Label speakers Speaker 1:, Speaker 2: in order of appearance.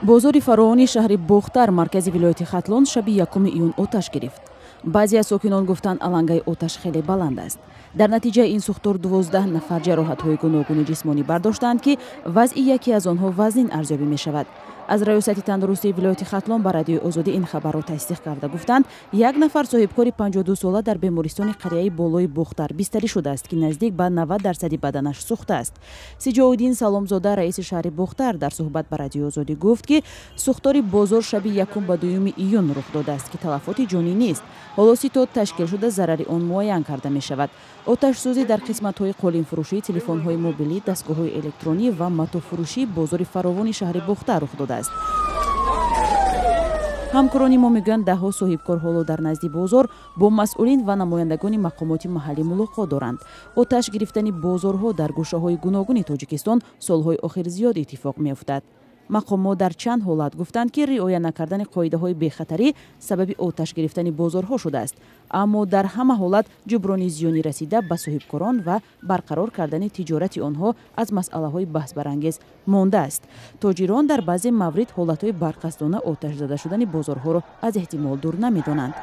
Speaker 1: Бозори фаровони шаҳри Бохтар, маркази вилояти Хатлон, шаби 1 июн оташ гирифт. Баъзе аз сокинон гуфтанд, алангаи оташ хеле баланд аст. Дар натиҷаи ин сӯхтор 12 нафар ҷароҳатҳои гуногуни ҷисмонӣ бардоштаанд, ки вазъи яке аз онҳо вазнин арзёбӣ мешавад. Аз Раёсати тандурустии вилояти Хатлон ба Радиои Озодӣ ин хабарро тасдиқ карда гуфтанд, як нафар соҳибкори 52сола дар бемористони қарияи болои Бохтар бистарӣ шудааст, ки наздик ба 90% баданаш сӯхтааст. Сиҷоуддин Саломзода, раиси шаҳри Бохтар, дар суҳбат ба Радиои Озодӣ гуфт, ки сӯхтори бозор шаби 1 ба 2 июн рух додааст, ки талафоти ҷонӣ нест. Ҳоло ситод ташкил шуда, зарари он муайян карда мешавад. Оташсӯзӣ дар қисматҳои қолинфурӯшӣ, телефонҳои мобилӣ, дастгоҳҳои электронӣ ва матоъфурӯшии бозори фаровони шаҳри Бохтар рух додааст. Ҳамкорони мо мегӯянд, даҳҳо соҳибкор ҳоло дар назди бозор бо масъулин ва намояндагони мақомоти маҳаллӣ мулоқот доранд. Оташ гирифтани бозорҳо дар гӯшаҳои гуногуни Тоҷикистон солҳои охир зиёд иттифоқ меафтад. Мақомот дар чанд ҳолат гуфтанд, ки риоя накардани қоидаҳои бехатарӣ сабаби оташ гирифтани бозорҳо шудааст, аммо дар ҳама ҳолат ҷуброни зиёнӣ расида ба соҳибкорон ва барқарор кардани тиҷорати онҳо аз масъалаҳои баҳсбарангез мондааст. Тоҷирон дар баъзе маврид ҳолатҳои барқасдона оташ зада шудани бозорҳоро аз эҳтимол дур намедонанд.